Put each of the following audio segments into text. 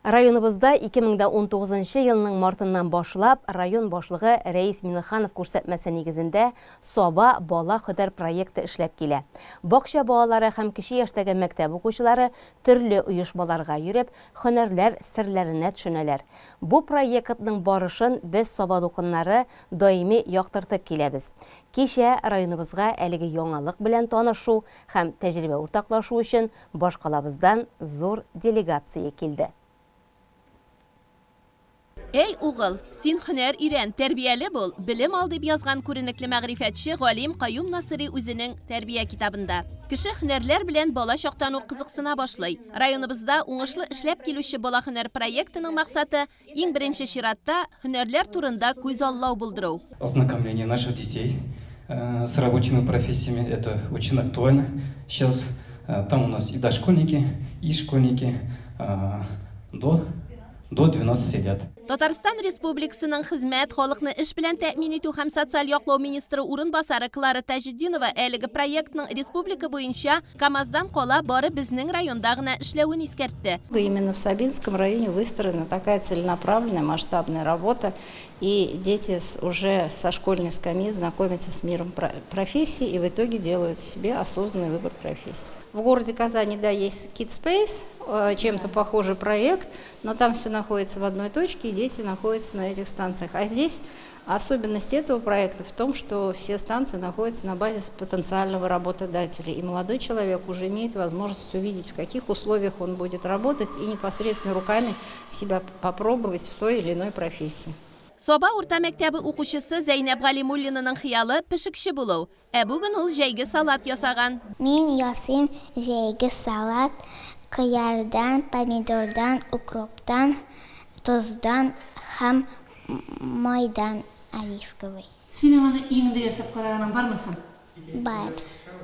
Районыбызда 2019 елның мартыннан башлап район башлыгы Рәис Миңнеханов күрсәтмәсе нигезендә Саба бала хөдәр проекты эшләп килә. Бакча балалары һәм кече яшьтәге мәктәп укучылары төрле оешмаларга йөреп, һөнәрләр серләренә төшенәләр. Бу проектның барышын без Саба дулкыннары даими яктыртып киләбез. Кичә районыбызга әлеге яңалык белән танышу һәм тәҗрибә уртаклашу өчен Башкалабыздан зур делегация килде. Әй, угыл, син һөнәр өйрән, тәрбияле бул, белем ал, дип язган күренекле мәгърифәтче, галим Каюм Насыйри үзенең Тәрбия китабында. Кеше һөнәрләр белән бала чактан ук кызыксына башлый. Районыбызда уңышлы эшләп килүче Бала һөнәр проектының максаты, иң беренче чиратта, һөнәрләр турында күзаллау булдыру. Ознакомление наших детей с рабочими профессиями, это очень актуально сейчас. Там у нас и дошкольники, и школьники до до 12 лет. Татарстан Республикасының хезмәт, халыкны эш белән тәэмин итү һәм социаль яклау министры урынбасары Клара Таҗетдинова әлеге проектның республика буенча КАМАЗдан кала бары безнең районда гына эшләвен искәртте. Именно в Сабинском районе выстроена такая целенаправленная масштабная работа, и дети уже со школьной скамьи знакомятся с миром профессий и в итоге делают себе осознанный выбор профессии. В городе Казани, да, есть Kids Space, чем-то похожий проект, но там все находится в одной точке, и дети находятся на этих станциях. А здесь особенность этого проекта в том, что все станции находятся на базе потенциального работодателя, и молодой человек уже имеет возможность увидеть, в каких условиях он будет работать, и непосредственно руками себя попробовать в той или иной профессии. Саба урта мәктәбе укучысы Зәйнәб Галимуллинаның хыялы пешекче булу. Ә бүген ул җәйге салат ясаган. Мин ясыйм җәйге салат кыярдан, помидордан, укроптан, тоздан һәм майдан, оливковый. Синең аны өеңдә ясап караганың бармы соң? Бар.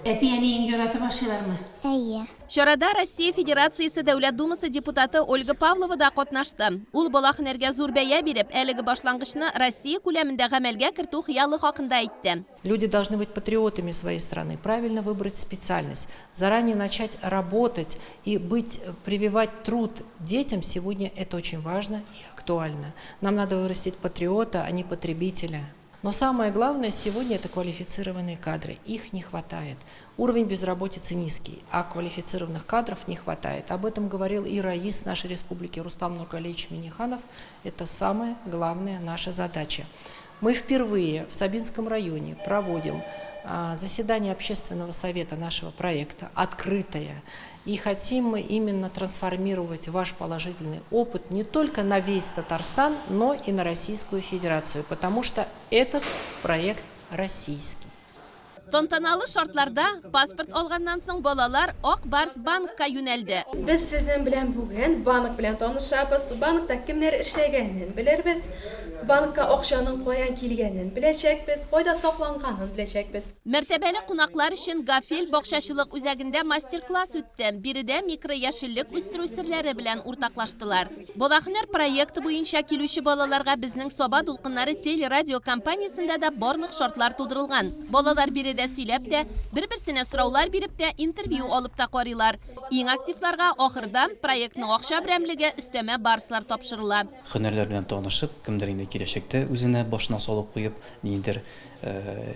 Әти-әниең яратып ашыйлармы? Әйе. Чарада Россия Федерациясе Дәүләт Думасы депутаты Ольга Павлова да катнашты. Ул бала һөнәргә зур бәя биреп, әлеге башлангычны Россия күләмендә гамәлгә кертү хыялы хакында әйтте. Люди должны быть патриотами своей страны, правильно выбрать специальность, заранее начать работать и быть, прививать труд детям сегодня это очень важно и актуально. Нам надо вырастить патриота, а не потребителя. Но самое главное сегодня это квалифицированные кадры. Их не хватает. Уровень безработицы низкий, а квалифицированных кадров не хватает. Об этом говорил и Раис нашей республики Рустам Нургалиевич Минниханов. Это самая главная наша задача. Мы впервые в Сабинском районе проводим заседание общественного совета нашего проекта, открытое. И хотим мы именно трансформировать ваш положительный опыт не только на весь Татарстан, но и на Российскую Федерацию, потому что этот проект российский. Тантаналы шартларда паспорт алганнан соң балалар Ак Барс банкка юнәлде. Без сезнең белән бүген банк белән танышабыз, банкта кемнәр эшләгәнен белербез, банкка акчаның каян килгәнен беләчәкбез, кайда сакланганын беләчәкбез. Мәртәбәле кунаклар өчен Гафель бакчачылык үзәгендә мастер-класс үтте. Биредә микрояшеллек үстерү серләре белән уртаклаштылар. Бала һөнәр проекты буенча килүче балаларга безнең Саба дулкыннары телерадиокомпаниясендә дә барлык шартлар тудырылган. Балалар биредә сөйләп тә, бер-берсенә сораулар биреп тә, интервью алып та карыйлар. Иң активларга ахырда проектның акча берәмлеге өстәмә барслар тапшырыла. Һөнәрләр белән танышып, кемдер инде киләчәктә үзенә башына салып куеп, ниндидер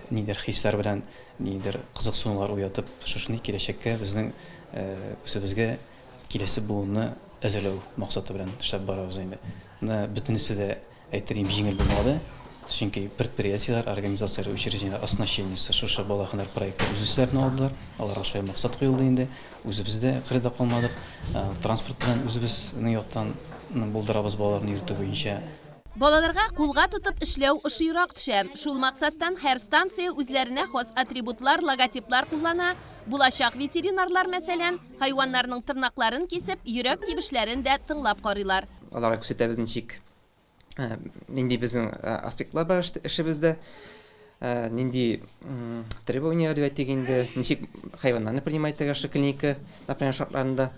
ниндидер хисләр белән, ниндидер кызыксынулар уятып, шушындый киләчәккә безнең үзебезгә киләсе буынны әзерләү максаты белән эшләп барабыз инде. Менә бөтенесе дә, әйтер идем, җиңел булмады. Чөнки предприятиеләр, организацияләр, учреждениеләр оснащениесе шушы бала һөнәр проекты үз өсләренә алдылар. Аларга шулай максат куелды инде. Үзебез дә кырыйда калмадык. Транспорт белән үзебезнең яктан булдырабыз балаларны йөртү буенча. Балаларга кулга тотып эшләү ошыйрак төшә. Шул максаттан һәр станция үзләренә хас атрибутлар, логотиплар куллана. Булачак ветеринарлар, мәсәлән, хайваннарның тырнакларын кисеп, йөрәк тибешләрен дә тыңлап карыйлар. Аларга күрсәтәбез ничек, нинди безнең аспектлар бар эшебездә, нинди требованияләр дип әйтик инде, ничек хайваннарны принимать итәргә шушы клиника, например, шартларында,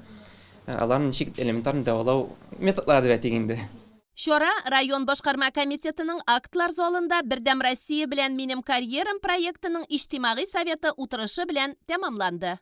аларны ничек элементарно дәвалау методлары дип әйтик инде. Чара район башкарма комитетының актлар залында Бердәм Россия белән минем карьерам проектының иҗтимагый советы утырышы белән тәмамланды.